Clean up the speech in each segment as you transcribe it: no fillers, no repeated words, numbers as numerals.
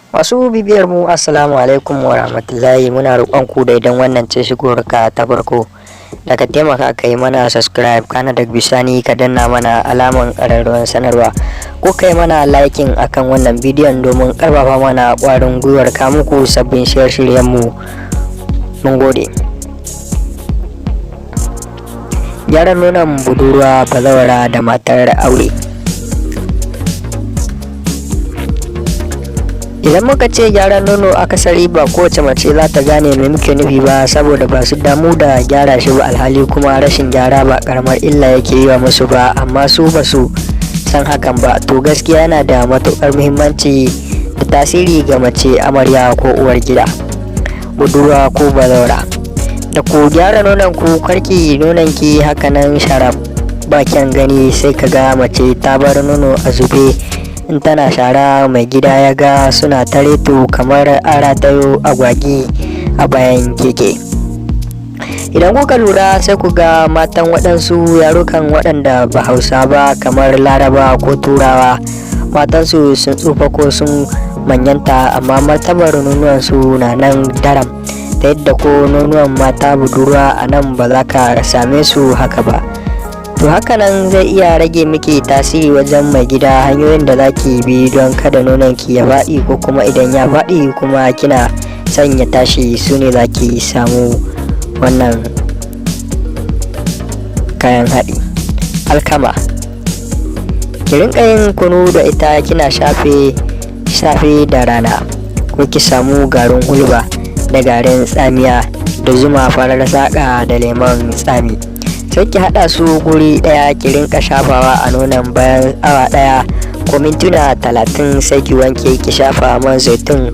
Masu bibiyar mu, assalamu alaikum wa rahmatullahi. Muna roƙon ku da idan wannan ce shigowar ka ta farko, da ka taimaka ka yi mana subscribe, kana da bisani ka danna mana alaman ƙararrawar sanarwa, ko kai mana liking akan wannan bidiyon domin ƙarfafa mana ƙwarin gwiwar ka muku sabbin shirye-shiryen mu. Mun gode. Gyaran nonon budurwa, bazawara da matar aure. Idan muka ce gyaran nono, akasari ba kowace mace za ta gane me muke nufi ba, saboda ba su damu da gyara shi ba. Alhali kuma rashin gyara ba karamar illa yake yi wa musu ba, amma su ba su san hakan ba. To gaskiya yana da matukar muhimmanci da tasiri ga mace amarya ko uwar gida, budurwa ko bazawara, da ku gyara nonon ku. Karki nonon ki hakanan sharaf, ba kyan gani. Sai ka ga mace ta bar nono a zube in tana shara, mai gida ya ga suna tareto kamar an ratayo agwagi a bayan keke. Idan kuka lura, sai ku ga matan waɗansu yarukan waɗanda ba Hausa ba, kamar Laraba ko Turawa, matansu sun tsufa ko sun manyanta, amma martabar nonuwansu na nan daram, ta yadda ko nonuwan mata budurwa a nan ba za ka same su haka ba. To hakanan zai iya rage miki tasiri wajen mai gida. Hanyoyin da zaki bi don kada nononki ya faɗi, ko kuma idan ya faɗi kuma kina son ya tashi, su ne zaki samu wannan kayan haɗi. Alkama, ki rinka yin kunu da ita, kina shafe safe da rana, ko ki samu garin hulba da garin tsamiya da zuma farar saƙa da lemon tsami, sai ki haɗa su guri ɗaya, ki rinka shafawa a nonon. Bayan awa 1 ko mintuna 30, sai ki wanke, ki shafa man zaitun.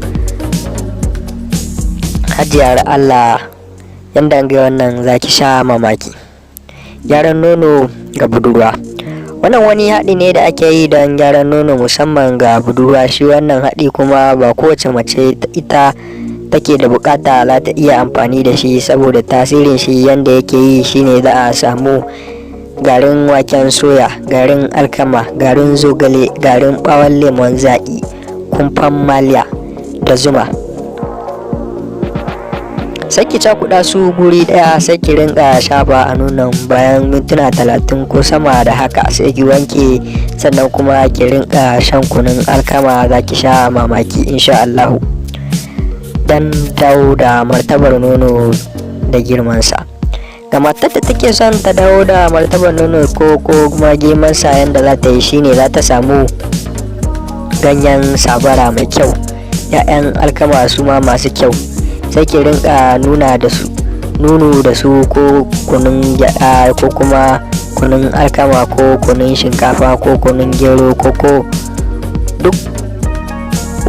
Hajiyar Allah, yanda ga wannan za ki sha mamaki. Gyaran nono ga budurwa. Wannan wani haɗi ne da ake yi don gyaran nono, musamman ga budurwa. Shi wannan haɗi kuma ba kowace mace ita take da bukata za ta iya amfani da shi, saboda tasirin shi yanda yake yi shine za a samu garin waken soya, garin alkama, garin zogale, garin ɓawon lemon zaƙi, kumfan maliya da zuma. Sai ki cakuɗa su guri ɗaya, sai ki rinka shafa a nonon. Bayan mintuna 30 ko sama da haka, sai ki wanke, sannan kuma ki rinka shan kunun alkama. Za ki sha mamaki insha Allahu, dan dawo da martabar nono da girmansa. Ga matar da take son ta dawo da martabar nono ko kuma girmansa, yanda za ta yi shine za ta samu ganyen sabara mai kyau, 'ya'yan alkama su ma masu kyau, sai ki rinka nuna da su nunu da su, ko kunun gyada, ko kuma kunun alkama, ko kunun shinkafa, ko kunun gero, ko duk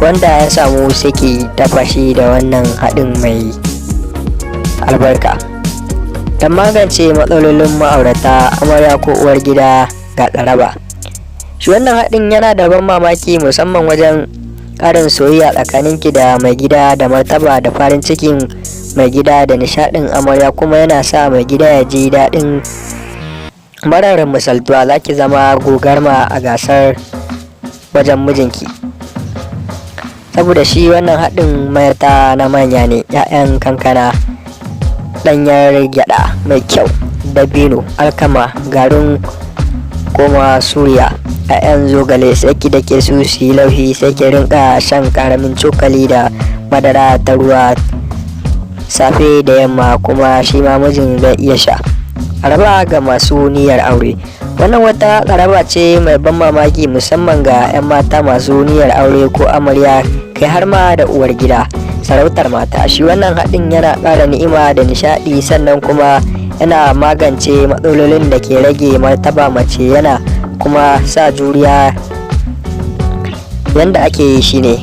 wanda ya samu, sai ki dafa shi da wannan haɗin mai albarka. Don magance matsalolin ma'aurata, amarya ko uwar gida, ga tsaraba. Shi wannan haɗin yana da ban mamaki, musamman wajen ƙarin soyayya tsakaninki da mai gida, da martaba da farin cikin mai gida da nishaɗin amarya, kuma yana sa mai gida ya ji daɗin marar misaltuwa. Za ki zama gogarma a gasar wajen mijinki, saboda shi wannan haɗin mata na manya ne. 'Ya'yan kankana, ɗanyar gyaɗa mai kyau, dabino, alkama, garin koma suriya, 'ya'yan zogale, sai ki dake su su yi laushi, sai ki rinka shan karamin cokali da madara ta ruwa safe da yamma, kuma shi ma mijin zai iya sha. Tsaraba ga masu niyyar aure. Wannan wata tsaraba ce mai ban mamaki, musamman ga 'yan mata masu niyyar aure ko amarya, kai har ma da uwar gida, sarautar mata. Shi wannan haɗin yana ƙara ni'ima da nishaɗi, sannan kuma yana magance matsalolin da ke rage martaba mace, yana kuma sa juriya. Yanda ake yi shine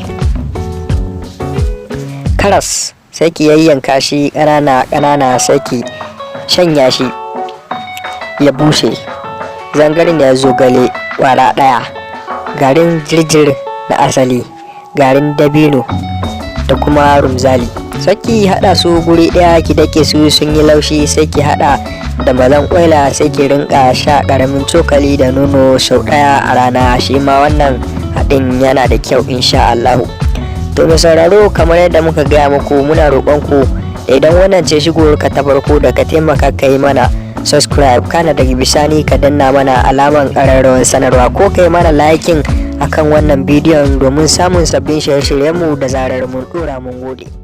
karas, sai ki yayyanka shi ƙanana ƙanana, sai ki shanya shi ya bushe, zangarniyar zogale ƙwara ɗaya, garin jirjir na asali, garin dabino da kuma rumzali, sai ki haɗa su guri ɗaya, ki dake su sun yi laushi, sai ki haɗa da mazan ƙwaila, sai ki rinka sha ƙaramin cokali da nono sau ɗaya a rana. Shi ma wannan haɗin yana da kyau insha Allahu. To mai sauraro, kamar yadda muka gaya muku, muna roƙon ku idan wannan ce shigowar ka ta farko da ka taimaka ka yi mana subscribe, kana daga bisani ka danna mana alaman ƙararrawar sanarwa ko ka yi mana liking akan wannan bidiyon domin samun sabbin shirye-shiryenmu da zarar mun ɗora. Mun gode.